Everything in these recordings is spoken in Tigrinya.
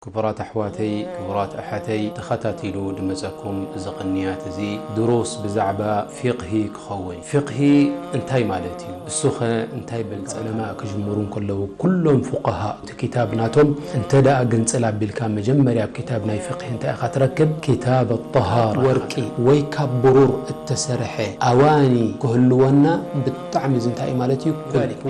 ክቡራት ኣሕዋተይ፣ ክቡራት ኣሓተይ፣ ተኸታቲሉ ድመጸኩም እዚ ቅንያት እዚ ድሩስ ብዛዕባ ፊቕሂ ክኸውን። ፊቕሂ እንታይ ማለት እዩ? እሱኸ እንታይ በል? ዑለማ ክጅምሩ እንከለዉ ኩሎም ፉቃሃ እቲ ኪታብ ናቶም እንተ ደኣ ግንጽል ኣቢልካ መጀመርያ ኣብ ኪታብ ናይ ፊቕሂ እንታይ ኢኻ ትረክብ? ኪታብ ኣጠሃራ። ወርቂ ወይ ካብ ብሩር እተሰርሐ ኣዋኒ ክህልወና ብጣዕሚ እዚ እንታይ እዩ ማለት እዩ?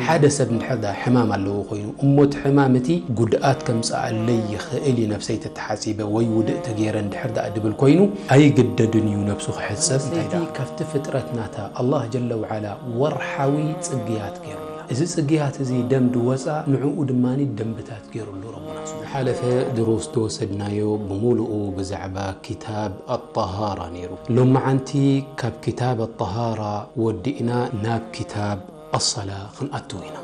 ሓደ ሰብ እንድሕር ደኣ ሕማም ኣለዎ ኮይኑ እሞ እቲ ሕማም እቲ ጉድኣት ከምጽኣለይ ይኽእል እዩ ነብሰይ ተተሓጺበ ወይ ውድእ ተገይረ እንድሕር ደኣ ድብል ኮይኑ ኣይግደድን እዩ ነብሱ ክሕጸብ። እንታይ ደኣ ካብቲ ፍጥረት ናታ ኣላህ ጀለ ወዓላ ወርሓዊ ጽግያት ገይሩላ። እዚ ጽግያት እዚ ደም ድወጻ ንዕኡ ድማ ደንብታት ገይሩሉ ረቡና። ዝሓለፈ ድሩስ ተወሰድናዮ ብምሉኡ ብዛዕባ ኪታብ ኣጠሃራ ነይሩ። ሎመዓንቲ ካብ ኪታብ ኣጠሃራ ወዲእና ናብ ኪታብ ኣሰላ ክንኣትው ኢና።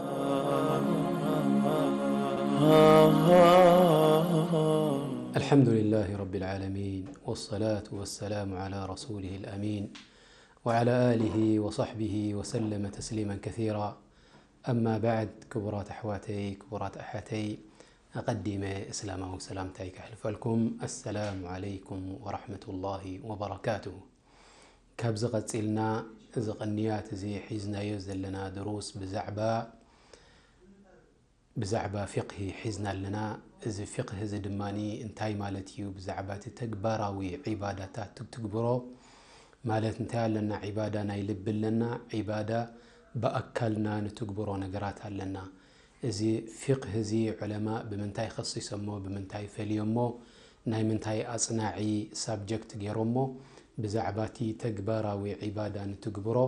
الحمد لله رب العالمين والصلاة والسلام على رسوله الأمين وعلى آله وصحبه وسلم تسليما كثيرا. أما بعد، ክቡራት ኣሕዋተይ፣ ክቡራት ኣሓተይ፣ ኣቐዲመ እስላማዊ ሰላምታይ ከሕልፈልኩም። السلام عليكم ورحمة الله وبركاته። ካብዚ ቀጺልና እዚ ቅንያት እዚ ሒዝናዮ ዘለና ድሩስ ብዛዕባ ብዛዕባ ፊቕሂ ሒዝና ኣለና። እዚ ፊቕሂ እዚ ድማ እንታይ ማለት እዩ? ብዛዕባ እቲ ተግባራዊ ዒባዳታት ትግብሮ ማለት እንታይ ኣለና? ዒባዳ ናይ ልቢ ኣለና፣ ዒባዳ ብኣካልና ንትግብሮ ነገራት ኣለና። እዚ ፊቕሂ እዚ ዑለማ ብምንታይ ከሲሶሞ፣ ብምንታይ ፈልዮሞ፣ ናይ ምንታይ ኣጽናዒ ሳብጀክት ገይሮሞ? ብዛዕባ እቲ ተግባራዊ ዒባዳ ንትግብሮ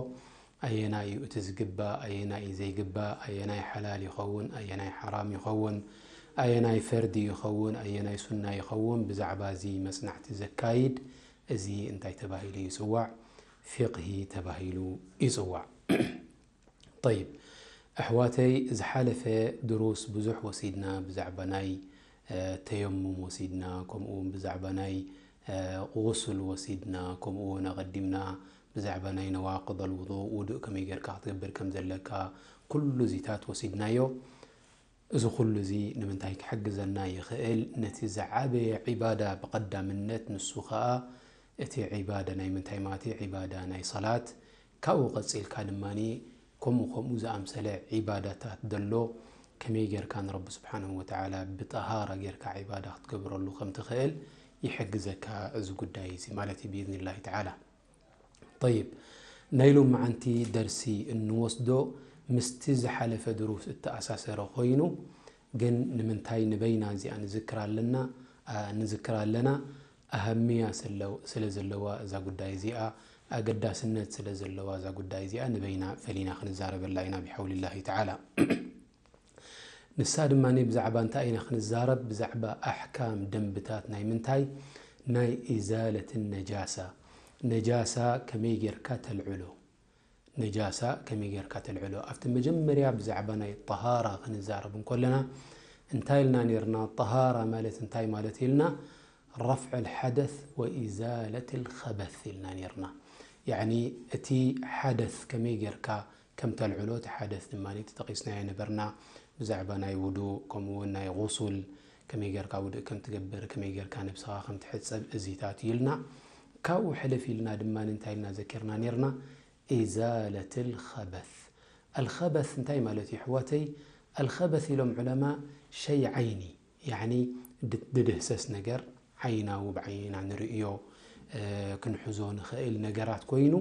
ኣየናይ እዩ እቲ ዝግባእ፣ ኣየናይ እዩ ዘይግባእ፣ ኣየናይ ሓላል ይኸውን፣ ኣየናይ ሓራም ይኸውን፣ ኣየናይ ፈርዲ ይኸውን፣ ኣየናይ ሱና ይኸውን፣ ብዛዕባ እዚ መጽናዕቲ ዘካይድ እዚ እንታይ ተባሂሉ ይጽዋዕ? ፊቕሂ ተባሂሉ ይጽዋዕ። ጠይብ ኣሕዋተይ፣ ዝሓለፈ ድሩስ ብዙሕ ወሲድና፣ ብዛዕባ ናይ ተየሙም ወሲድና፣ ከምኡ እውን ብዛዕባ ናይ ቁሱል ወሲድና፣ ከምኡ እውን ኣቐዲምና ብዛዕባ ናይ ነዋቅደል ውዱእ፣ ውዱእ ከመይ ጌርካ ክትገብር ከም ዘለካ፣ ኩሉ እዚታት ወሲድናዮ። እዚ ኩሉ እዚ ንምንታይ ክሕግዘና ይኽእል? ነቲ ዝዓበየ ዒባዳ ብቐዳምነት፣ ንሱ ኸኣ እቲ ዒባዳ ናይ ምንታይ ማለት እዩ? ዒባዳ ናይ ሰላት። ካብኡ ቀጺልካ ድማ ከምኡ ከምኡ ዝኣምሰለ ዒባዳታት ዘሎ፣ ከመይ ጌርካ ንረቢ ስብሓንሁ ወተዓላ ብጠሃራ ጌርካ ዒባዳ ክትገብረሉ ከም ትኽእል ይሕግዘካ እዚ ጉዳይ እዚ ማለት እዩ፣ ብኢዝኒላሂ ተዓላ። ጠይብ፣ ናይ ሎመዓንቲ ደርሲ እንወስዶ ምስቲ ዝሓለፈ ድሩስ እተኣሳሰረ ኮይኑ፣ ግን ንምንታይ ንበይና እዚኣ ንዝክራ ኣለና፣ ኣ፣ ንዝክራ ኣለና? ኣሃምያ ስለ፣ ስለ ዘለዋ እዛ ጉዳይ እዚኣ፣ ኣገዳስነት ስለ ዘለዋ እዛ ጉዳይ እዚኣ ንበይና ፈሊና ክንዛረበላ ኢና ብሓውሊላሂ ተዓላ። ንሳ ድማ ብዛዕባ እንታይ ኢና ክንዛረብ? ብዛዕባ ኣሕካም፣ ደንብታት ናይ ምንታይ? ናይ ኢዛለት ነጃሳ። ነጃሳ ከመይ ጌርካ ተልዕሎ? ነጃሳ ከመይ ጌርካ ተልዕሎ? ኣብቲ መጀመርያ ብዛዕባ ናይ ጠሃራ ክንዛረብ እንከለና እንታይ ኢልና ኔርና? ጠሃራ ማለት እንታይ ማለት ኢልና? ረፍዕ ልሓደስ ወኢዛለት ልኸበስ ኢልና ኔርና። ያዕኒ እቲ ሓደስ ከመይ ጌርካ ከም ተልዕሎ፣ እቲ ሓደስ ድማ ተጠቒስናዮ ነበርና። ብዛዕባ ናይ ውዱእ፣ ከምኡ እውን ናይ ጉሱል፣ ከመይ ጌርካ ውዱእ ከም ትገብር፣ ከመይ ጌርካ ነብስኻ ከም ትሕጸብ፣ እዚታት እዩ ኢልና። ካብኡ ሕልፍ ኢልና ድማ እንታይ ኢልና ዘኪርና ኔርና? ኢዛለት ልኸበስ። ኣልኸበስ እንታይ ማለት እዩ ኣሕዋተይ? ኣልኸበስ ኢሎም ዑለማ ሸይ ዓይኒ፣ ያዕኒ ድ-፣ ድድህሰስ ነገር፣ ዓይናዊ ብዓይንና ንርእዮ፣ እ፣ ክንሕዞ ንኽእል ነገራት ኮይኑ፣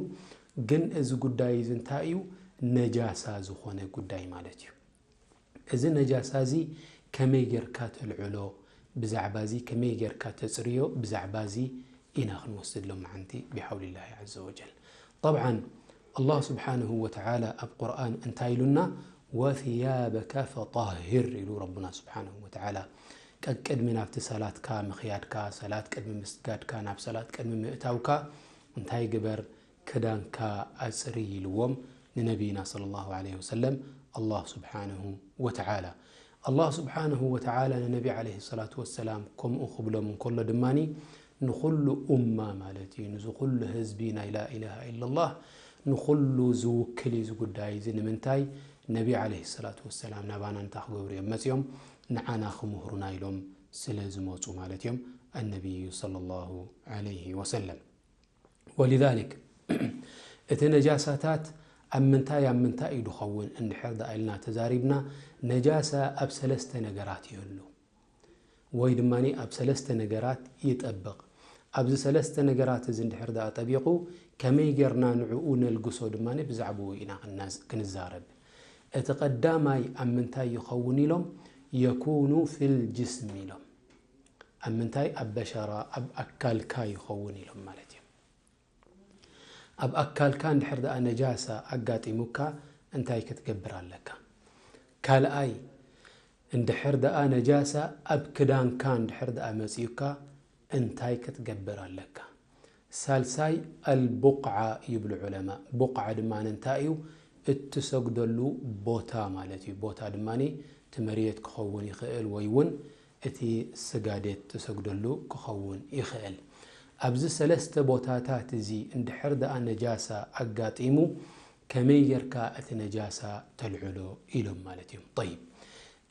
ግን እዚ ጉዳይ እዚ እንታይ እዩ? ነጃሳ ዝኾነ ጉዳይ ማለት እዩ። እዚ ነጃሳ እዚ ከመይ ጌርካ ተልዕሎ፣ ብዛዕባ እዚ ከመይ ጌርካ ተጽርዮ፣ ብዛዕባ እዚ ኢና ክንወስድ ሎመዓንቲ ብሓውሊላሂ ዐዘ ወጀል። ጠብዓን ኣላህ ስብሓንሁ ወተዓላ ኣብ ቁርኣን እንታይ ኢሉና? ወሲያበከ ፈጠሂር ኢሉ ረቡና ስብሓንሁ ወተዓላ። ቀቅድሚ ናብቲ ሰላትካ ምኽያድካ፣ ሰላት ቅድሚ ምስጋድካ፣ ናብ ሰላት ቅድሚ ምእታውካ እንታይ ግበር? ክዳንካ ኣጽሪ ኢልዎም ንነቢይና ሰለላሁ ዐለይሂ ወሰለም ኣላህ ስብሓንሁ ወተዓላ። ኣላህ ስብሓንሁ ወተዓላ ንነቢ ዐለይሂ ሰላቱ ወሰላም ከምኡ ክብሎም እንከሎ ድማኒ ንኹሉ ኡማ ማለት እዩ፣ ንዚ ኩሉ ህዝቢ ናይ ላኢላሃ ኢለላህ ንኹሉ ዝውክል እዩ እዚ ጉዳይ እዚ። ንምንታይ? ነቢ ዐለይሂ ሰላቱ ወሰላም ናባና እንታይ ክገብሩ እዮም መጺኦም? ንዓና ክምህሩና ኢሎም ስለ ዝመፁ ማለት እዮም ኣነቢዩ ሰለላሁ ዐለይሂ ወሰለም። ወሊዛሊክ እቲ ነጃሳታት ኣብ ምንታይ ኣብ ምንታይ እዩ ዝኸውን እንድሕር ደኣ ኢልና ተዛሪብና፣ ነጃሳ ኣብ ሰለስተ ነገራት ይህሉ ወይ ድማ ኣብ ሰለስተ ነገራት ይጠብቕ። ኣብዚ ሰለስተ ነገራት እዚ እንድሕር ደኣ ጠቢቑ ከመይ ጌርና ንዕኡ ነልግሶ ድማ ብዛዕባኡ ኢና ክንዛረብ። እቲ ቀዳማይ ኣብ ምንታይ ይኸውን ኢሎም፣ የኩኑ ፊል ጅስም ኢሎም። ኣብ ምንታይ? ኣብ በሸራ፣ ኣብ ኣካልካ ይኸውን ኢሎም ማለት እዮም። ኣብ ኣካልካ እንድሕር ደኣ ነጃሳ ኣጋጢሙካ እንታይ ክትገብር ኣለካ? ካልኣይ፣ እንድሕር ደኣ ነጃሳ ኣብ ክዳንካ እንድሕር ደኣ መጺኡካ እንታይ ክትገብር ኣለካ? ሳልሳይ ኣልቡቕዓ ይብሉ ዑለማ። ቡቕዓ ድማ እንታይ እዩ? እትሰግደሉ ቦታ ማለት እዩ። ቦታ ድማ እቲ መሬት ክኸውን ይኽእል ወይ እውን እቲ ስጋዴት ትሰግደሉ ክኸውን ይኽእል። ኣብዚ ሰለስተ ቦታታት እዚ እንድሕር ደኣ ነጃሳ ኣጋጢሙ ከመይ ጌርካ እቲ ነጃሳ ተልዕሎ ኢሎም ማለት እዮም። ጠይብ፣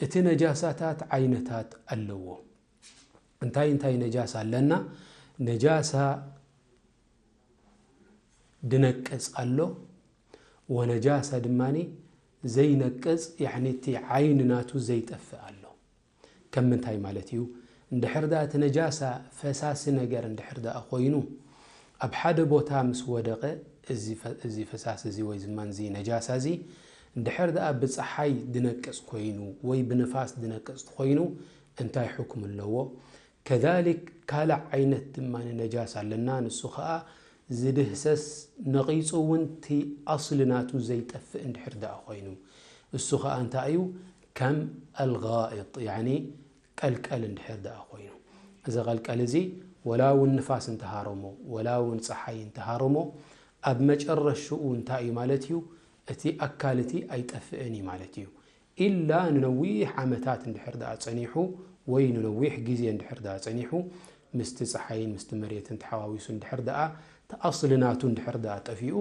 እቲ ነጃሳታት ዓይነታት ኣለዎ። እንታይ እንታይ ነጃሳ ኣለና? ነጃሳ ድነቅጽ ኣሎ፣ ወነጃሳ ድማ ዘይነቅጽ፣ ያዕኒ እቲ ዓይኒ ናቱ ዘይጠፍእ ኣሎ። ከም ምንታይ ማለት እዩ? እንድሕር ደኣ እቲ ነጃሳ ፈሳሲ ነገር እንድሕር ደኣ ኮይኑ ኣብ ሓደ ቦታ ምስ ወደቐ፣ እዚ ፈ-፣ እዚ ፈሳሲ እዚ ወይ ዝማን እዚ ነጃሳ እዚ እንድሕር ደኣ ብጸሓይ ድነቅጽ ኮይኑ ወይ ብንፋስ ድነቅጽ ኮይኑ እንታይ ሕክም ኣለዎ? ከዛሊክ ካልእ ዓይነት ድማ ነጃሳ ኣለና፣ ንሱ ኸኣ ዝድህሰስ ነቒጹ እውን እቲ ኣስሊ ናቱ ዘይጠፍእ እንድሕር ደኣ ኮይኑ፣ እሱ ኸኣ እንታይ እዩ? ከም ኣልጋኢጥ፣ ያዕኒ ቀልቀል እንድሕር ደኣ ኮይኑ፣ እዚ ቀልቀል እዚ ወላ እውን ንፋስ እንተሃረሞ፣ ወላ እውን ጸሓይ እንተሃረሞ፣ ኣብ መጨረሽኡ እንታይ እዩ ማለት እዩ? እቲ ኣካል እቲ ኣይጠፍእን እዩ ማለት እዩ። ኢላ ንነዊሕ ዓመታት እንድሕር ደኣ ጸኒሑ፣ ወይ ንነዊሕ ግዜ እንድሕር ደኣ ጸኒሑ፣ ምስቲ ጸሓይን ምስቲ መሬትን ተሓዋዊሱ እንድሕር ደኣ፣ እቲ ኣስሊ ናቱ እንድሕር ደኣ ጠፊኡ፣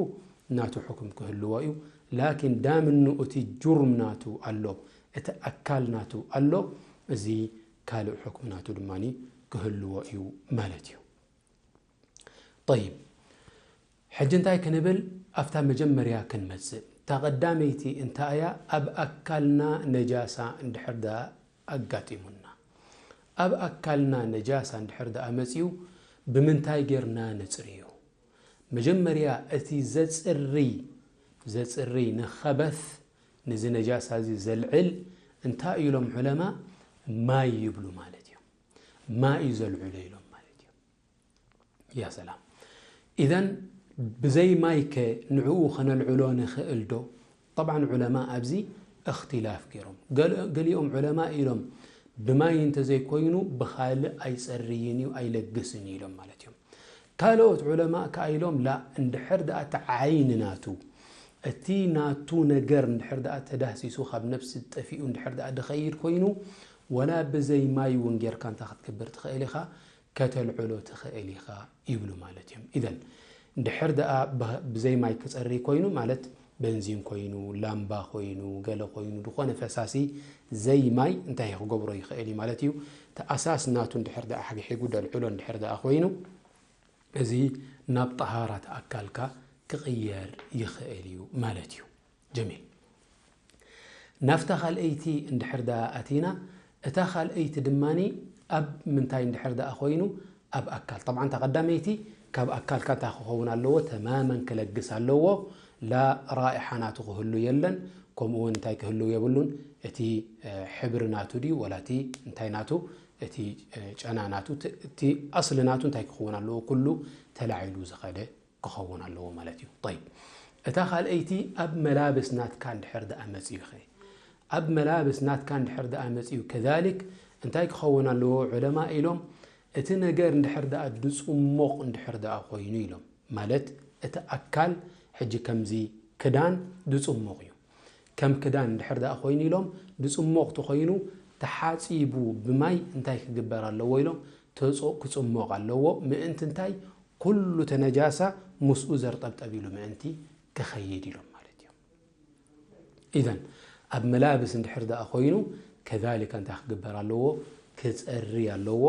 ናቱ ሕኩም ክህልዎ እዩ። ላኪን ዳምኑ እቲ ጁርም ናቱ ኣሎ፣ እቲ ኣካል ናቱ ኣሎ፣ እዚ ካልእ ሕኩም ናቱ ድማ ክህልዎ እዩ ማለት እዩ። ጠይብ፣ ሕጂ እንታይ ክንብል? ኣብታ መጀመርያ ክንመጽእ። እታ ቀዳመይቲ እንታይ እያ? ኣብ ኣካልና ነጃሳ እንድሕር ደኣ ኣጋጢሙና። ኣብ ኣካልና ነጃሳ እንድሕር ደኣ መጺኡ፣ ብምንታይ ጌርና ነጽርዮ? መጀመርያ እቲ ዘጽሪ፣ ዘጽሪ ንኸበስ፣ ነዚ ነጃሳ እዚ ዘልዕል እንታይ ኢሎም ዑለማ? ማይ ይብሉ ማለት እዮም። ማይ እዩ ዘልዕሎ ኢሎም ማለት እዮም። ያ ሰላም። ኢዘን ብዘይ ማይ ከ ንዕኡ ከነልዕሎ ንኽእል ዶ? ጠብዓን ዑለማ ኣብዚ እኽትላፍ ገይሮም። ገል-፣ ገሊኦም ዑለማ ኢሎም ብማይ እንተዘይኮይኑ ብኻልእ ኣይጸርይን እዩ፣ ኣይለግስን እዩ ኢሎም ማለት እዮም። ካልኦት ዑለማ ከኣ ኢሎም ላ፣ እንድሕር ደኣ እቲ ዓይኒ ናቱ፣ እቲ ናቱ ነገር እንድሕር ደኣ ተዳህሲሱ ካብ ነፍሲ ጠፊኡ እንድሕር ደኣ ድኸይድ ኮይኑ፣ ወላ ብዘይ ማይ እውን ጌርካ እንታይ ክትገብር ትኽእል ኢኻ? ከተልዕሎ ትኽእል ኢኻ ይብሉ ማለት እዮም። ኢዘን እንድሕር ደኣ ብ-፣ ብዘይ ማይ ክጸሪ ኮይኑ ማለት በንዚን ኮይኑ፣ ላምባ ኮይኑ፣ ገለ ኮይኑ፣ ዝኾነ ፈሳሲ ዘይ ማይ እንታይ ክገብሮ ይኽእል እዩ ማለት እዩ? እቲ ኣሳስ ናቱ እንድሕር ደኣ ሓግሒጉ ደልዕሎ እንድሕር ደኣ ኮይኑ፣ እዚ ናብ ጠሃራት ኣካልካ ክቕየር ይኽእል እዩ ማለት እዩ። ጀሚል። ናብታ ካልኣይቲ እንድሕር ደኣ ኣቲና፣ እታ ካልኣይቲ ድማኒ ኣብ ምንታይ እንድሕር ደኣ ኮይኑ፣ ኣብ ኣካል። ጠብዓን እታ ቀዳመይቲ ካብ ኣካልካ እንታይ ክኸውን ኣለዎ? ተማመን ክለግስ ኣለዎ። ላ ራኢሓ ናቱ ክህሉ የለን። ከምኡ እውን እንታይ ክህልው የብሉን? እቲ፣ እ፣ ሕብሪ ናቱ ድዩ ወላ እቲ እንታይ ናቱ? እቲ፣ እ፣ ጨና ናቱ፣ እቲ፣ እቲ ኣስሊ ናቱ እንታይ ክኸውን ኣለዎ? ኩሉ ተላዒሉ ዝኸደ ክኸውን ኣለዎ ማለት እዩ። ጠይብ፣ እታ ካልኣይቲ ኣብ መላብስ ናትካ እንድሕር ደኣ መጺኡ ኸ? ኣብ መላብስ ናትካ እንድሕር ደኣ መጺኡ ከዛሊክ እንታይ ክኸውን ኣለዎ? ዑለማ ኢሎም፣ እቲ ነገር እንድሕር ደኣ ድጽሞቕ እንድሕር ደኣ ኮይኑ ኢሎም፣ ማለት እቲ ኣካል ሕጂ ከምዚ ክዳን ድጽሞቕ እዩ። ከም ክዳን እንድሕር ደኣ ኮይኑ ኢሎም፣ ድጽሞቕ ተኾይኑ ተሓጺቡ ብማይ እንታይ ክግበር ኣለዎ ኢሎም? ተጾ-፣ ክጽሞቕ ኣለዎ። ምእንቲ እንታይ? ኩሉ ተነጃሳ ምስኡ ዘርጠብጠብ ኢሉ ምእንቲ ክኸይድ ኢሎም ማለት እዮም። ኢዘን ኣብ መላብስ እንድሕር ደኣ ኮይኑ ከዛሊከ እንታይ ክግበር ኣለዎ? ክጸሪ ኣለዎ፣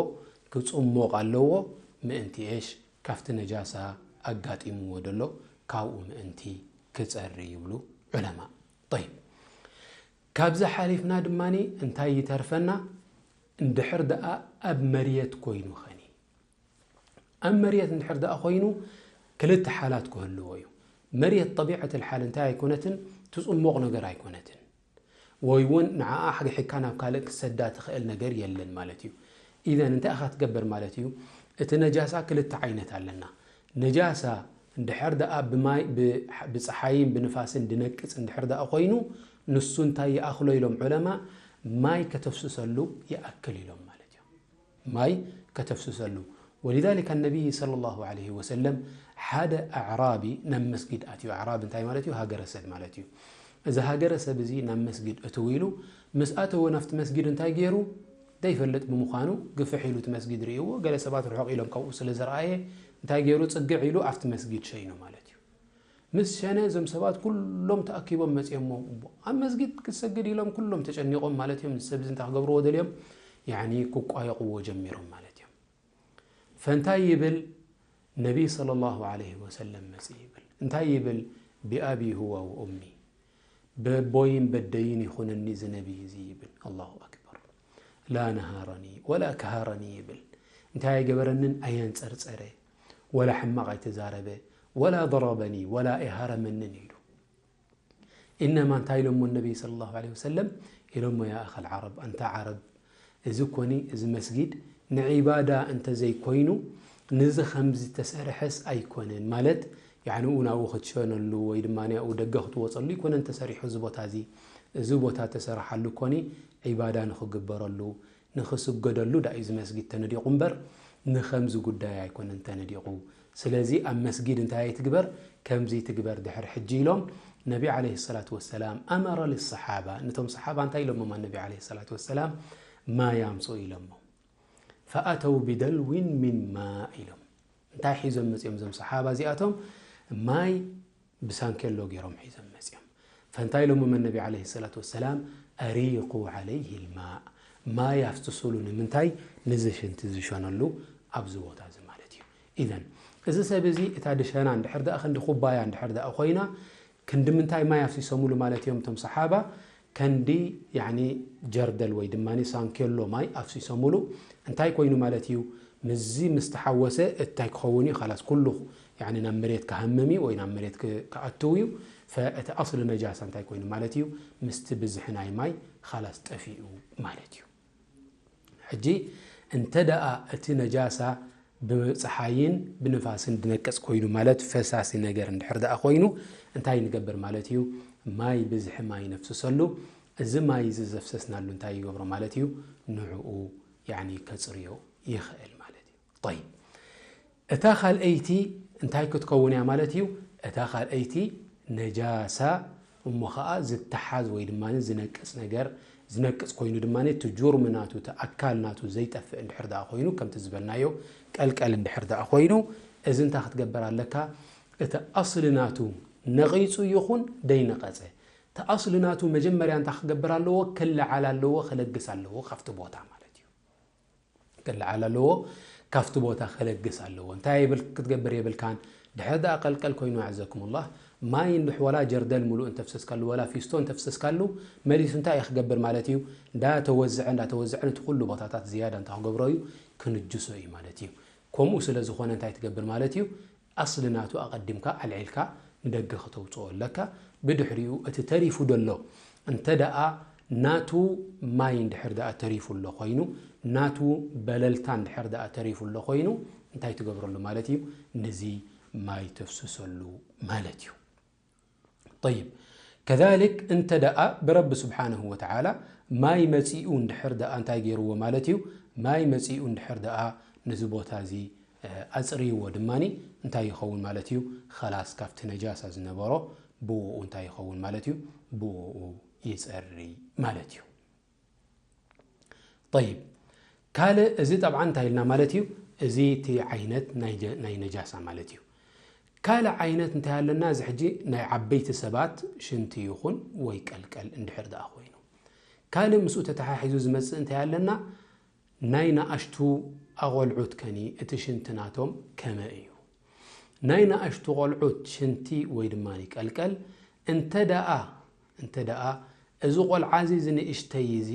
ክጽሞቕ ኣለዎ፣ ምእንቲ ኤሽ ካብቲ ነጃሳ ኣጋጢምዎ ዘሎ ካብኡ ምእንቲ ክጸሪ ይብሉ ዑለማ። ጠይብ፣ ካብዚ ሓሊፍና ድማ እንታይ ይተርፈና? እንድሕር ደኣ ኣብ መርየት ኮይኑ ኸኒ፣ ኣብ መርየት እንድሕር ደኣ ኮይኑ ክልተ ሓላት ክህልዎ እዩ። መርየት ጠቢዐት ሓል እንታይ ኣይኮነትን፣ ትጽሞቕ ነገር ኣይኮነትን። ወይ እውን ንዓኣ ሓግሒካ ናብ ካልእ ክሰዳ ትኽእል ነገር የለን ማለት እዩ። ኢዘን እንታይ ኢኻ ትገብር ማለት እዩ? እቲ ነጃሳ ክልተ ዓይነት ኣለና። ነጃሳ እንድሕር ደኣ ብማይ፣ ብ-፣ ብፀሓይን ብንፋስን ድነቅፅ እንድሕር ደኣ ኮይኑ፣ ንሱ እንታይ ይኣኽሎ ኢሎም ዑለማ? ማይ ከተፍስሰሉ ይኣክል ኢሎም ማለት እዩ። ማይ ከተፍስሰሉ። ولذلك النبي صلى الله عليه وسلم ሓደ ኣዕራቢ ናብ መስጊድ ኣትዩ። ኣዕራቢ እንታይ ማለት እዩ? ሃገረሰብ ማለት እዩ። እዚ ሃገረሰብ እዚ ናብ መስጊድ እትው ኢሉ ምስ ኣተወ ናብቲ መስጊድ እንታይ ገይሩ? ዘይፈልጥ ብምዃኑ ግፍሕ ኢሉ እቲ መስጊድ ርእይዎ፣ ገለ ሰባት ርሑቕ ኢሎም ካብኡ ስለ ዝረኣየ እንታይ ገይሩ? ጽግዕ ኢሉ ኣብቲ መስጊድ ሸይኑ ማለት እዩ። ምስ ሸነ እዞም ሰባት ኩሎም ተኣኪቦም መጺኦሞ። እሞ ኣብ መስጊድ ክትሰግድ ኢሎም ኩሎም ተጨኒቖም ማለት እዮም። እዚ ሰብ እዚ እንታይ ክገብርዎ ደልዮም? ያኒ ክቋየቕዎ ጀሚሮም ማለት እዮም። ፈንታይ ይብል ነቢይ ሰለላሁ ዐለይሂ ወሰለም መጺ ይብል። እንታይ ይብል? ቢኣቢ ሁወ ወኡሚ፣ በቦይን በደይን ይኹነኒ እዚ ነቢይ እዚ ይብል። ኣላሁ ኣክበር። ላ ነሃረኒ ወላ ከሃረኒ ይብል። እንታይ ኣይገበረንን ኣየንጸርጸረ፣ ወላ ሕማቕ ኣይተዛረበ፣ ወላ ضربني ወላ ኣይሃረመንን ኢሉ። ኢነማ እንታይ ኢሎሞ ነቢይ ሰለላሁ ዐለይሂ ወሰለም? ኢሎሞ ያ ኣኸል ዓረብ፣ ኣንታ ዓረብ፣ እዚ ኮኒ፣ እዚ መስጊድ ንዒባዳ እንተዘይኮይኑ ንዚ ከምዚ ተሰርሐስ ኣይኮነን። ማለት ያዕኒ ኡ ናብኡ ክትሸነሉ ወይ ድማ ያኡ ደገ ክትወፀሉ ይኮነን ተሰሪሑ እዚ ቦታ እዚ። እዚ ቦታ ተሰረሓሉ ኮኒ ዒባዳ ንክግበረሉ፣ ንክስገደሉ ዳ እዩ እዚ መስጊድ ተነዲቑ እምበር ንከምዚ ጉዳይ ኣይኮነን ተነዲቑ። ስለዚ ኣብ መስጊድ እንታይ ኣይትግበር፣ ከምዚ ትግበር ድሕር ሕጂ ኢሎም ነቢ ዓለይሂ ሰላቱ ወሰላም ኣመረ ልሰሓባ፣ ነቶም ሰሓባ እንታይ ኢሎሞም ነቢ ዓለይሂ ሰላቱ ወሰላም? ማይ ኣምፅኡ ኢሎሞም። ፈኣተው ቢደልዊን ሚን ማእ ኢሎም። እንታይ ሒዞም መፂኦም እዞም ሰሓባ እዚኣቶም? ማይ ብሳንኬሎ ገይሮም ሒዞም መፂኦም። ፈንታይ ኢሎሞም ነቢ ዓለይሂ ሰላቱ ወሰላም? ኣሪቁ ዓለይሂ ልማእ፣ ማይ ኣፍስሱሉ። ንምንታይ? ንዚ ሽንቲ ዝሸነሉ ኣብዚ ቦታ እዚ ማለት እዩ። ኢዘን እዚ ሰብ እዚ እታ ድሸና እንድሕር ደኣ ክንዲ ኩባያ እንድሕር ደኣ ኮይና ክንዲ ምንታይ ማይ ኣፍሲሶምሉ ማለት እዮም እቶም ሰሓባ? ከንዲ ያኒ ጀርደል ወይ ድማ ሳንኬሎ ማይ ኣፍሲሶምሉ። እንታይ ኮይኑ ማለት እዩ? ምስዚ ምስ ተሓወሰ እንታይ ክኸውን እዩ? ካላስ ኩሉ ያኒ ናብ መሬት ክሃምም እዩ ወይ ናብ መሬት ክ-፣ ክኣትው እዩ። ፈእቲ ኣስሊ ነጃሳ እንታይ ኮይኑ ማለት እዩ? ምስቲ ብዝሒ ናይ ማይ ካላስ ጠፊኡ ማለት እዩ። ሕጂ እንተ ደኣ እቲ ነጃሳ ብፀሓይን ብንፋስን ድነቅፅ ኮይኑ ማለት ፈሳሲ ነገር እንድሕር ደኣ ኮይኑ እንታይ ንገብር ማለት እዩ? ማይ ብዝሒ ማይ ነፍስሰሉ። እዚ ማይ እዚ ዘፍሰስናሉ እንታይ ይገብሮ ማለት እዩ? ንዕኡ ያኒ ከፅርዮ ይኽእል ማለት እዩ። ጠይብ፣ እታ ካልኣይቲ እንታይ ክትከውን እያ ማለት እዩ? እታ ካልኣይቲ ነጃሳ እሞ ኸዓ ዝተሓዝ ወይ ድማ ዝነቅፅ ነገር፣ ዝነቅፅ ኮይኑ ድማ እቲ ጁርሚ ናቱ፣ እቲ ኣካል ናቱ ዘይጠፍእ እንድሕር ደኣ ኮይኑ፣ ከምቲ ዝበልናዮ ቀልቀል እንድሕር ደኣ ኮይኑ፣ እዚ እንታይ ክትገብር ኣለካ? እቲ ኣስሊ ናቱ ነቒፁ ይኹን ደይነቐፀ፣ እቲ ኣስሊ ናቱ መጀመርያ እንታይ ክገብር ኣለዎ? ክለዓል ኣለዎ፣ ክለግስ ኣለዎ ካብቲ ቦታ ማለት እዩ። ክለዓል ኣለዎ፣ ካብቲ ቦታ ክለግስ ኣለዎ። እንታይ የብል-፣ ክትገብር የብልካን። ድሕሪ ደኣ ቀልቀል ኮይኑ፣ ኣዕዘኩሙላህ፣ ማይ እንድሕ ወላ ጀርደል ሙሉእ እንተፍሰስካሉ፣ ወላ ፊስቶ እንተፍሰስካሉ፣ መሊሱ እንታይ እዩ ክገብር ማለት እዩ? እንዳተወዝዐ፣ እንዳተወዝዐ ነቲ ኩሉ ቦታታት ዝያዳ እንታይ ክገብሮ እዩ? ክንጅሶ እዩ ማለት እዩ። ከምኡ ስለ ዝኾነ እንታይ ትገብር ማለት እዩ? ኣስሊ ናቱ ኣቐዲምካ ኣልዒልካ ንደገ ከተውፅኦ ኣለካ። ብድሕሪኡ እቲ ተሪፉ ደሎ እንተ ደኣ ናቱ ማይ እንድሕር ደኣ ተሪፉ ኣሎ ኮይኑ፣ ናቱ በለልታ እንድሕር ደኣ ተሪፉ ኣሎ ኮይኑ፣ እንታይ ትገብረሉ ማለት እዩ? ንዚ ማይ ተፍስሰሉ ማለት እዩ። ጠይብ፣ ከዛሊክ እንተ ደኣ ብረቢ ስብሓነሁ ወተዓላ ማይ መጺኡ እንድሕር ደኣ እንታይ ገይርዎ ማለት እዩ? ማይ መጺኡ እንድሕር ደኣ ነዚ ቦታ እዚ፣ እ፣ ኣጽርይዎ ድማኒ እንታይ ይኸውን ማለት እዩ? ኸላስ ካብቲ ነጃሳ ዝነበሮ ብኡ እንታይ ይኸውን ማለት እዩ? ብኡ ይጸሪ ማለት እዩ። ጠይብ፣ ካልእ እዚ ጠብዓ እንታይ ኢልና ማለት እዩ? እዚ እቲ ዓይነት ናይ ጀ-፣ ናይ ነጃሳ ማለት እዩ። ካልእ ዓይነት እንታይ ኣለና? እዚ ሕጂ ናይ ዓበይቲ ሰባት ሽንቲ ይኹን ወይ ቀልቀል እንድሕር ደኣ ኮይኑ። ካልእ ምስኡ ተተሓሒዙ ዝመጽእ እንታይ ኣለና? ናይ ንኣሽቱ ኣቖልዑት ከኒ እቲ ሽንቲ ናቶም ከመይ እዩ? ናይ ንኣሽቱ ቆልዑት ሽንቲ ወይ ድማ ቀልቀል እንተ ደኣ እንተ ደኣ እዚ ቆልዓ እዚ ዝንእሽተይ እዚ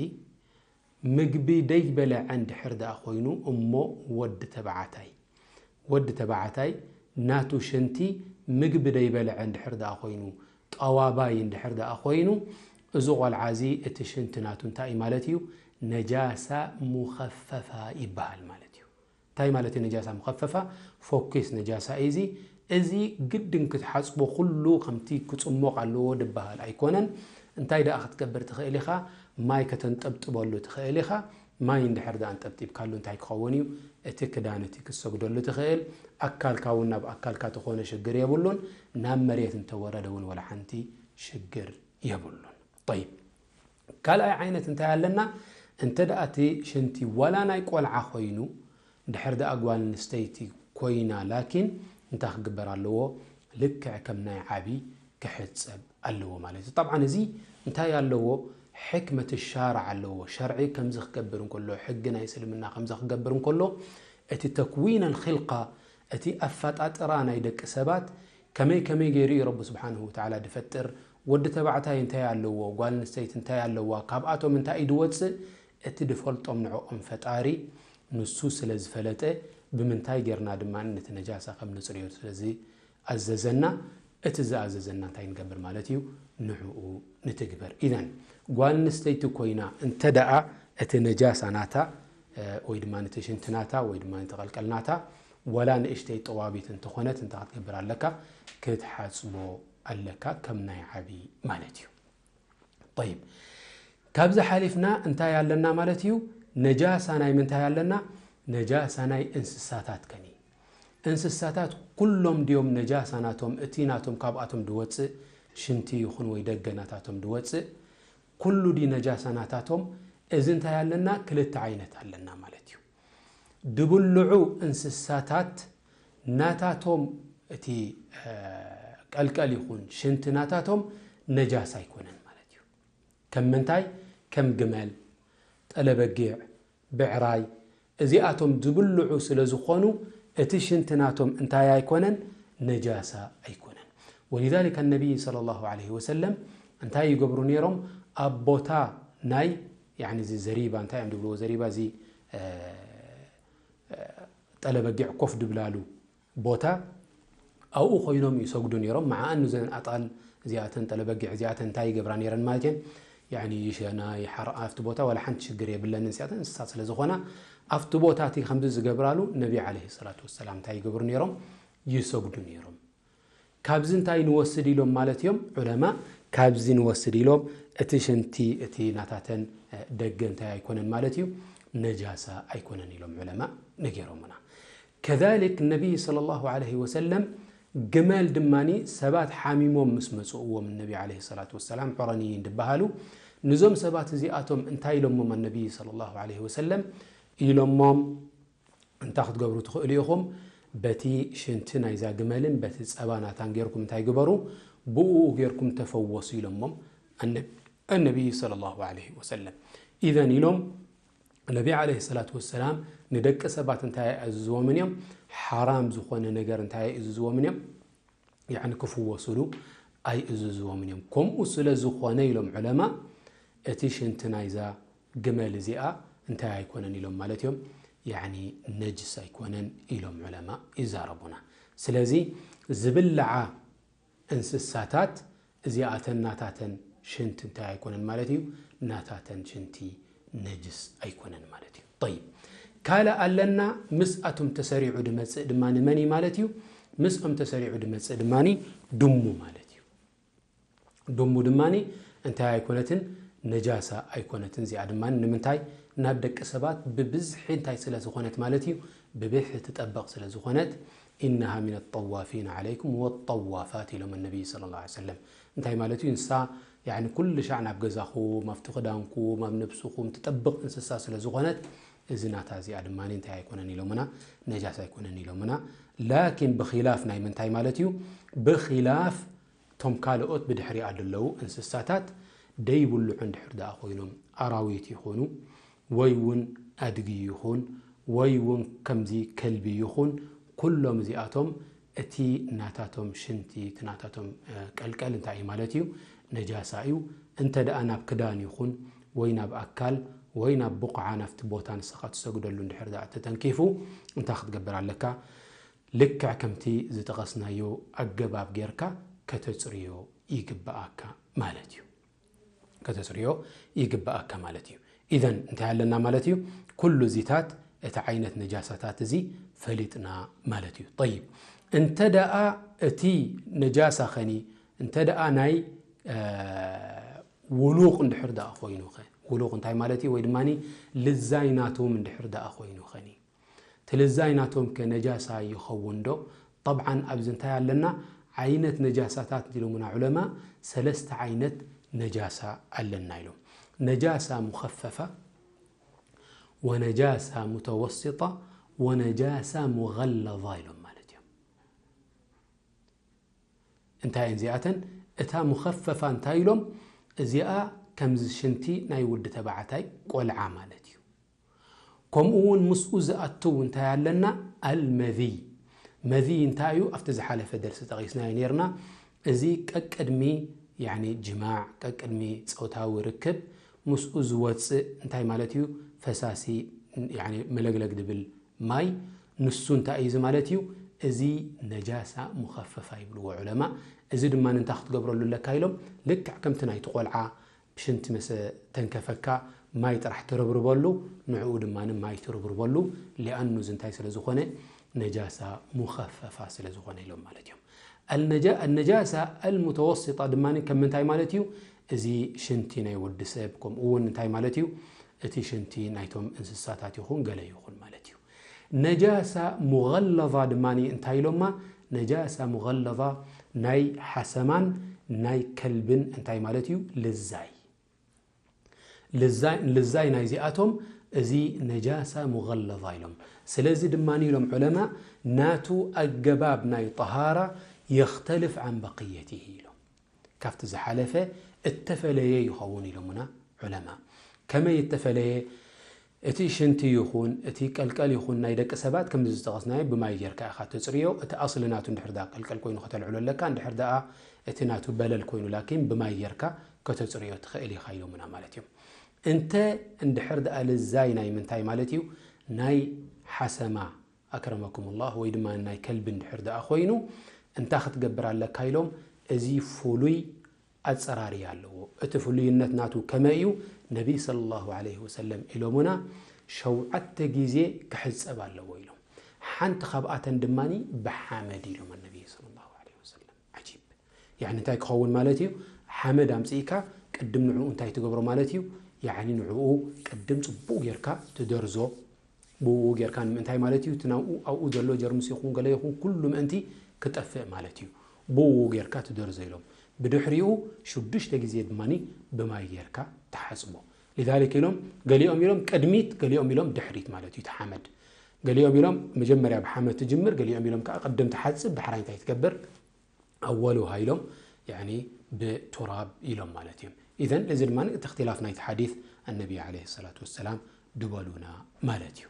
ምግቢ ደይበልዐ እንድሕር ደኣ ኮይኑ እሞ ወዲ ተባዕታይ ወዲ ተባዕታይ ናቱ ሽንቲ ምግቢ ደይበልዐ እንድሕር ደኣ ኮይኑ ጠዋባይ እንድሕር ደኣ ኮይኑ እዚ ቆልዓ እዚ እቲ ሽንቲ ናቱ እንታይ ማለት እዩ? ነጃሳ ሙኸፈፋ ይበሃል ማለት እዩ። እንታይ ማለት እዩ ነጃሳ ሙኸፈፋ? ፎኪስ ነጃሳ እዩ እዚ። እዚ ግድን ክትሓጽቦ ኩሉ ከምቲ ክጽሞቕ ኣለዎ ድበሃል ኣይኮነን። እንታይ ደኣ ክትገብር ትኽእል ኢኻ? ማይ ከተንጠብጥበሉ ትኽእል ኢኻ። ማይ እንድሕር ደኣ ኣንጠብጢብካሉ እንታይ ክኸውን እዩ? እቲ ክዳን እቲ ክትሰግደሉ ትኽእል። ኣካልካ እውን ናብ ኣካልካ ተኾነ ሽግር የብሉን። ናብ መሬት እንተወረደ እውን ወላ ሓንቲ ሽግር የብሉን። ጠይብ፣ ካልኣይ ዓይነት እንታይ ኣለና? እንተ ደኣ እቲ ሽንቲ ዋላ ናይ ቆልዓ ኮይኑ፣ ድሕር ደኣ ጓል ኣንስተይቲ ኮይና፣ ላኪን እንታይ ክግበር ኣለዎ? ልክዕ ከም ናይ ዓቢ ክሕጸብ ኣለዎ ማለት እዩ። ጠብዓን እዚ እንታይ ኣለዎ? ሕክመት ሻርዕ ኣለዎ። ሸርዒ ከምዚ ክገብር እንከሎ፣ ሕጊ ናይ እስልምና ከምዚ ክገብር እንከሎ፣ እቲ ተክዊን ኣልኽልቃ፣ እቲ ኣፈጣጥራ ናይ ደቂ ሰባት ከመይ ከመይ ገይሩ እዩ ረቢ ስብሓንሁ ወተዓላ ድፈጥር? ወዲ ተባዕታይ እንታይ ኣለዎ? ጓል ኣንስተይቲ እንታይ ኣለዋ? ካብኣቶም እንታይ እዩ ድወፅእ? እቲ ድፈልጦም ንዕኦም ፈጣሪ ንሱ ስለ ዝፈለጠ፣ ብምንታይ ጌርና ድማ ነቲ ነጃሳ ከም ንፅርዮ ስለ ዝኣዘዘና፣ እቲ ዝኣዘዘና እንታይ ንገብር ማለት እዩ? ንዕኡ ንትግበር። ኢዘን ጓል ኣንስተይቲ ኮይና እንተ ደኣ እቲ ነጃሳ ናታ፣ እ፣ ወይ ድማ ነቲ ሽንቲ ናታ ወይ ድማ ነቲ ቀልቀል ናታ፣ ዋላ ንእሽተይ ጠዋቢት እንተኾነት እንታይ ክትገብር ኣለካ? ክትሓጽቦ ኣለካ፣ ከም ናይ ዓቢ ማለት እዩ። ጠይብ፣ ካብዚ ሓሊፍና እንታይ ኣለና ማለት እዩ? ነጃሳ ናይ ምንታይ ኣለና? ነጃሳ ናይ እንስሳታት ከኒ። እንስሳታት ኩሎም ድዮም ነጃሳ ናቶም፣ እቲ ናቶም ካብኣቶም ድወጽእ ሽንቲ ይኹን ወይ ደገ ናታቶም ድወጽእ? ኩሉ ድዩ ነጃሳ ናታቶም? እዚ እንታይ ኣለና? ክልተ ዓይነት ኣለና ማለት እዩ። ድብልዑ እንስሳታት ናታቶም እቲ፣ እ፣ ቀልቀል ይኹን ሽንቲ ናታቶም ነጃሳ ኣይኮነን ማለት እዩ። ከም ምንታይ? ከም ግመል፣ ጠለበጊዕ፣ ብዕራይ፣ እዚኣቶም ዝብልዑ ስለ ዝኾኑ እቲ ሽንቲ ናቶም እንታይ ኣይኮነን? ነጃሳ ኣይኮነን። ወሊዛሊከ ነቢይ ሰለላሁ ዐለይሂ ወሰለም እንታይ ይገብሩ ነይሮም? ኣብ ቦታ ናይ፣ ያኒ፣ እዚ ዘሪባ፣ እንታይ እዮም ዝብልዎ? ዘሪባ፣ እዚ፣ እ፣ እ፣ ጠለበጊዕ ኮፍ ድብላሉ ቦታ፣ ኣብኡ ኮይኖም ይሰግዱ ነይሮም። መዓኣን ንዘን ኣጣል እዚኣተን፣ ጠለበጊዕ እዚኣተን እንታይ ይገብራ ነይረን ማለት እየን? ያኒ ይሸና፣ ይሓርኣ ኣብቲ ቦታ፣ ዋላ ሓንቲ ሽግር የብለንን። እዚኣተን እንስሳት ስለ ዝኾና፣ ኣብቲ ቦታ እቲ ከምዚ ዝገብራሉ ነቢ ዓለይሂ ሰላቱ ወሰላም እንታይ ይገብሩ ነይሮም? ይሰግዱ ነይሮም። ካብዚ እንታይ ንወስድ ኢሎም ማለት እዮም ዑለማ? ካብዚ ንወስድ ኢሎም እቲ ሽንቲ፣ እቲ ናታተን፣ እ፣ ደገ እንታይ ኣይኮነን ማለት እዩ? ነጃሳ ኣይኮነን ኢሎም ዑለማ ነጊሮምና። ከዛሊክ ነቢይ ሰለላሁ ዐለይሂ ወሰለም ግመል ድማኒ ሰባት ሓሚሞም ምስ መጽእዎም ነቢ ዐለይሂ ሰላቱ ወሰላም ሑረንይን ድበሃሉ፣ ንዞም ሰባት እዚኣቶም እንታይ ኢሎሞም ነቢይ ሰለላሁ ዐለይሂ ወሰለም? ኢሎሞም፣ እንታይ ክትገብሩ ትኽእሉ ኢኹም? በቲ ሽንቲ ናይዛ ግመልን በቲ ጸባ ናታን ጌርኩም እንታይ ግበሩ? ብኡ ጌርኩም ተፈወሱ ኢሎሞም ኣነ-፣ ኣነቢይ ሰለላሁ ዐለይሂ ወሰለም። ኢዘን ኢሎም ነቢ ዐለይሂ ሰላቱ ወሰላም ንደቂ ሰባት እንታይ ኣይእዝዝዎምን እዮም? ሓራም ዝኾነ ነገር እንታይ ኣይእዝዝዎምን እዮም? ያዕኒ ክፍወሱሉ ኣይእዝዝዎምን እዮም። ከምኡ ስለ ዝኾነ ኢሎም ዑለማ፣ እቲ ሽንቲ ናይዛ ግመል እዚኣ እንታይ ኣይኮነን ኢሎም ማለት እዮም? ያዕኒ ነጅስ ኣይኮነን ኢሎም ዑለማ ይዛረቡና። ስለዚ ዝብልዓ እንስሳታት እዚኣተን ናታተን ሽንቲ እንታይ ኣይኮነን ማለት እዩ? ናታተን ሽንቲ ነጅስ ኣይኮነን ማለት እዩ። ጠይብ፣ ካልእ ኣለና ምስኣቶም ተሰሪዑ ድመጽእ ድማ ንመን እዩ ማለት እዩ? ምስኦም ተሰሪዑ ድመጽእ ድማ ድሙ ማለት እዩ። ድሙ ድማ እንታይ ኣይኮነትን? ነጃሳ ኣይኮነትን። እዚኣ ድማ ንምንታይ ናብ ደቂ ሰባት ብብዝሒ እንታይ ስለ ዝኾነት ማለት እዩ? ብብዝሒ ትጠበቕ ስለ ዝኾነት፣ ኢነሃ ሚነ ጠዋፊን ዓለይኩም ወጠዋፋት ኢሎም ነቢይ ሰለላሁ ዐለይሂ ወሰለም። እንታይ ማለት እዩ? ንሳ ያዕኒ ኩሉ ሻዕ ናብ ገዛኹም፣ ኣብቲ ክዳንኩም፣ ኣብ ነብስኹም ትጠብቕ እንስሳ ስለ ዝኾነት፣ እዚ ናታ እዚኣ ድማ እንታይ ኣይኮነን ኢሎምና? ነጃስ ኣይኮነን ኢሎምና። ላኪን ብኺላፍ ናይ ምንታይ ማለት እዩ? ብኺላፍ እቶም ካልኦት ብድሕሪኣ ዘለዉ እንስሳታት ደይብልዑ እንድሕር ደኣ ኮይኖም፣ ኣራዊት ይኾኑ ወይ እውን ኣድጊ ይኹን ወይ እውን ከምዚ ከልቢ ይኹን፣ ኩሎም እዚኣቶም እቲ ናታቶም ሽንቲ፣ እቲ ናታቶም ቀልቀል እንታይ እዩ ማለት እዩ? ነጃሳ እዩ። እንተ ደኣ ናብ ክዳን ይኹን ወይ ናብ ኣካል ወይ ናብ ብቑዓ ናብቲ ቦታ ንስኻ ትሰግደሉ እንድሕር ደኣ ተተንኪፉ፣ እንታይ ክትገብር ኣለካ? ልክዕ ከምቲ ዝጠቐስናዮ ኣገባብ ጌርካ ከተጽርዮ ይግብኣካ ማለት እዩ። ከተጽርዮ ይግብኣካ ማለት እዩ። ኢዘን እንታይ ኣለና ማለት እዩ? ኩሉ እዚታት እቲ ዓይነት ነጃሳታት እዚ ፈሊጥና ማለት እዩ። ጠይብ፣ እንተ ደኣ እቲ ነጃሳ ኸኒ እንተ ደኣ ናይ ውሉቕ እንድሕር ደኣ ኮይኑ ኸ፣ ውሉቕ እንታይ ማለት እዩ? ወይ ድማ ልዛይ ናቶም እንድሕር ደኣ ኮይኑ ኸኒ፣ እቲ ልዛይ ናቶም ከ ነጃሳ ይኸውን ዶ? ጠብዓን ኣብዚ እንታይ ኣለና? ዓይነት ነጃሳታት ኢሎምና ዑለማ፣ ሰለስተ ዓይነት ነጃሳ ኣለና ኢሎም። ነጃሳ ሙኸፈፋ፣ ወነጃሳ ሙተወስጣ፣ ወነጃሳ ሙገለዛ ኢሎም ማለት እዮም። እንታይ እየን እዚኣተን? እታ ሙኸፈፋ እንታይ ኢሎም? እዚኣ ከምዚ ሽንቲ ናይ ወዲ ተባዕታይ ቆልዓ ማለት እዩ። ከምኡ እውን ምስኡ ዝኣትው እንታይ ኣለና? ኣልመዚ። መዚ እንታይ እዩ? ኣብቲ ዝሓለፈ ደርሲ ጠቒስናዮ ነይርና። እዚ ቀቅድሚ ያኒ ጅማዕ፣ ቀቅድሚ ጾታዊ ርክብ ምስኡ ዝወጽእ እንታይ ማለት እዩ? ፈሳሲ ያኒ መለግለግ ድብል ማይ፣ ንሱ እንታይ እዩ እዚ ማለት እዩ? እዚ ነጃሳ ሙኸፈፋ ይብልዎ ዑለማ። እዚ ድማ እንታይ ክትገብረሉ ኣለካ ኢሎም? ልክዕ ከምቲ ናይቲ ቆልዓ ሽንቲ መሰ ተንከፈካ ማይ ጥራሕ ትርብርበሉ፣ ንዕኡ ድማ ማይ ትርብርበሉ። ሊኣኑ እዚ እንታይ ስለ ዝኾነ? ነጃሳ ሙኸፈፋ ስለ ዝኾነ ኢሎም ማለት እዮም። ኣልነጃ-፣ ኣልነጃሳ ኣልሙተወስጣ ድማ ከም ምንታይ ማለት እዩ? እዚ ሽንቲ ናይ ወዲ ሰብ፣ ከምኡ እውን እንታይ ማለት እዩ? እቲ ሽንቲ ናይቶም እንስሳታት ይኹን ገለ ይኹን ማለት እዩ። ነጃሳ ሙገለዛ ድማ እንታይ ኢሎማ? ነጃሳ ሙገለዛ ናይ ሓሰማን ናይ ከልብን እንታይ ማለት እዩ? ልዛይ። ልዛይ፣ ልዛይ ናይዚኣቶም እዚ ነጃሳ ሙገለዛ ኢሎም። ስለዚ ድማ ኢሎም ዑለማ ናቱ ኣገባብ ናይ ጠሃራ የኽተልፍ ዓን በቅየቲሂ ኢሎም። ካብቲ ዝሓለፈ እተፈለየ ይኸውን ኢሎምና ዑለማ። ከመይ እተፈለየ? እቲ ሽንቲ ይኹን እቲ ቀልቀል ይኹን ናይ ደቂ ሰባት ከምዚ ዝጠቐስናዮ ብማይ ጌርካ ኢኻ ተጽርዮ። እቲ ኣስሊ ናቱ እንድሕር ደኣ ቀልቀል ኮይኑ ከተልዕሎ ኣለካ፣ እንድሕር ደኣ እቲ ናቱ በለል ኮይኑ ላኪን ብማይ ጌርካ ከተጽርዮ ትኽእል ኢኻ ኢሎምና ማለት እዩ። እንተ እንድሕር ደኣ ልዛይ ናይ ምንታይ ማለት እዩ? ናይ ሓሰማ ኣክረመኩም ላህ ወይ ድማ ናይ ከልቢ እንድሕር ደኣ ኮይኑ እንታይ ክትገብር ኣለካ ኢሎም። እዚ ፍሉይ ኣጸራርያ ኣለዎ። እቲ ፍሉይነት ናቱ ከመይ እዩ? ነቢይ ሰለላሁ ዐለይሂ ወሰለም ኢሎሙና ሸውዓተ ግዜ ክሕጸብ ኣለዎ ኢሎም። ሓንቲ ካብኣተን ድማ ብሓመድ ኢሎም ነቢይ ሰለላሁ ዐለይሂ ወሰለም። ዓጂብ። ያኒ እንታይ ክኸውን ማለት እዩ? ሓመድ ኣምጺእካ ቅድም ንዕኡ እንታይ ትገብሮ ማለት እዩ? ያኒ ንዕኡ ቅድም ጽቡቕ ጌርካ ትደርዞ። ብኡ ጌርካ ንምንታይ ማለት እዩ? እቲ ናብኡ ኣብኡ ዘሎ ጀርምስ ይኹን ገለ ይኹን ኩሉ ምእንቲ ክጠፍእ ማለት እዩ። ብኡ ጌርካ ትደርዞ ኢሎም። ብድሕሪኡ ሽዱሽተ ግዜ ድማ ብማይ ጌርካ ትሓጽቦ። ሊዛሊክ ኢሎም፣ ገሊኦም ኢሎም ቅድሚት፣ ገሊኦም ኢሎም ድሕሪት ማለት እዩ፣ እቲ ሓመድ። ገሊኦም ኢሎም መጀመርያ ብሓመድ ትጅምር፣ ገሊኦም ኢሎም ከዓ ቅድም ትሓጽብ፣ ዳሕራይ እንታይ ትገብር? ኣወሉሃ ኢሎም፣ ያኒ ብቱራብ ኢሎም ማለት እዮም። ኢዘን እዚ ድማ እቲ እክትላፍ ናይቲ ሓዲስ ኣነቢ ዓለይሂ ሰላቱ ወሰላም ድበሉና ማለት እዩ።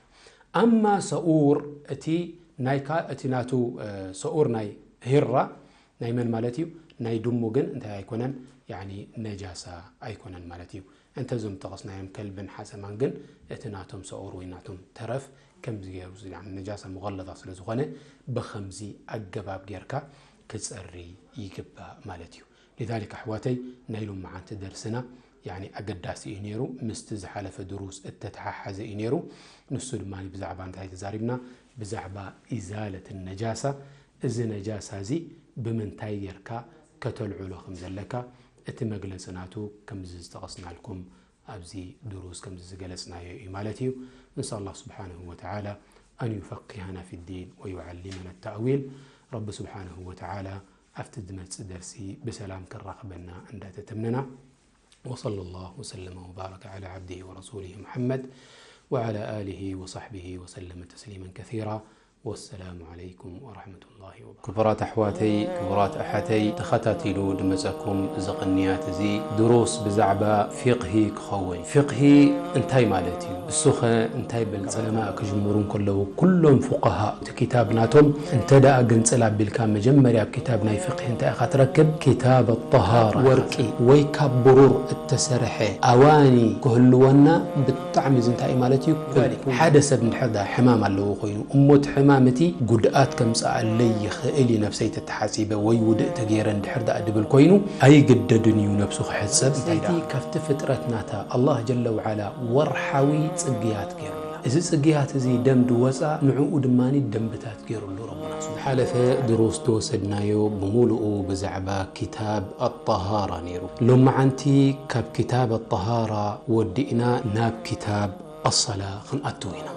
ኣማ ሰኡር፣ እቲ ናይካ፣ እቲ ናቱ፣ እ፣ ሰኡር ናይ ሂራ ናይ መን ማለት እዩ? ናይ ድሙ ግን እንታይ ኣይኮነን? ያኒ ነጃሳ ኣይኮነን ማለት እዩ። እንተ እዞም ጠቐስናዮም ከልብን ሓሰማን ግን እቲ ናቶም ሰኡር ወይ ናቶም ተረፍ ከምዚ ገይሩ፣ ያኒ ነጃሳ ሙገለዛ ስለ ዝኾነ ብኸምዚ ኣገባብ ጌርካ ክጸሪ ይግባእ ማለት እዩ። ሊዛሊክ ኣሕዋተይ፣ ናይ ሎመዓንቲ ደርስና ያኒ ኣገዳሲ እዩ ነይሩ፣ ምስቲ ዝሓለፈ ድሩስ እተተሓሓዘ እዩ ነይሩ። ንሱ ድማ ብዛዕባ እንታይ ተዛሪብና? ብዛዕባ ኢዛለት ነጃሳ። እዚ ነጃሳ እዚ ብምንታይ ጌርካ ከተልዕሎ ከም ዘለካ እቲ መግለጺ ናቱ ከምዚ ዝጠቐስናልኩም ኣብዚ ድሩስ ከምዚ ዝገለጽናዮ እዩ ማለት እዩ። ንስኣል ኣላህ ስብሓነሁ ወተዓላ ኣን ዩፈቂሃና ፊ ዲን ወዩዓሊመና ተእዊል። ረቢ ስብሓነሁ ወተዓላ ኣብቲ ዝመጽእ ደርሲ ብሰላም ከራኽበና እንዳተተምነና። وصلى الله وسلم وبارك على عبده ورسوله محمد وعلى آله وصحبه وسلم تسليما كثيرا. ወሰላሙ ዓለይኩም ወረሕመቱላሂ ወበረካቱ። ክቡራት ኣሕዋተይ፣ ክቡራት ኣሓተይ፣ ተኸታቲሉ ድመጸኩም እዚ ቅንያት እዚ ድሩስ ብዛዕባ ፊቕሂ ክኸውን። ፊቕሂ እንታይ ማለት እዩ? እሱኸ እንታይ በል? ዑለማ ክጅምሩ እንከለዉ ኩሎም ፉቀሃ እቲ ኪታብ ናቶም እንተ ደኣ ግንጽል ኣቢልካ መጀመርያ ኣብ ኪታብ ናይ ፊቕሂ እንታይ ኢኻ ትረክብ? ኪታብ ኣጠሃራ። ወርቂ ወይ ካብ ብሩር እተሰርሐ ኣዋኒ ክህልወና ብጣዕሚ እዚ እንታይ እዩ ማለት እዩ? ዛሊክ። ሓደ ሰብ እንድሕር ደኣ ሕማም ኣለዎ ኮይኑ እሞ እቲ ሕማም እቲ ጉድኣት ከምጽኣለይ ይኽእል እዩ ነብሰይ ተተሓጺበ ወይ ውድእ ተገይረ እንድሕር ደኣ ድብል ኮይኑ ኣይግደድን እዩ ነብሱ ክሕጸብ። እንታይ ደኣ? ካብቲ ፍጥረት ናታ ኣላህ ጀለ ወዓላ ወርሓዊ ጽግያት ገይሩላ። እዚ ጽግያት እዚ ደም ድወጻ ንዕኡ ድማ ደንብታት ገይሩሉ ረቡና። ዝሓለፈ ድሩስ ዝወሰድናዮ ብምሉኡ ብዛዕባ ኪታብ ኣጠሃራ ነይሩ። ሎመዓንቲ ካብ ኪታብ ኣጠሃራ ወዲእና ናብ ኪታብ ኣሰላ ክንኣትው ኢና።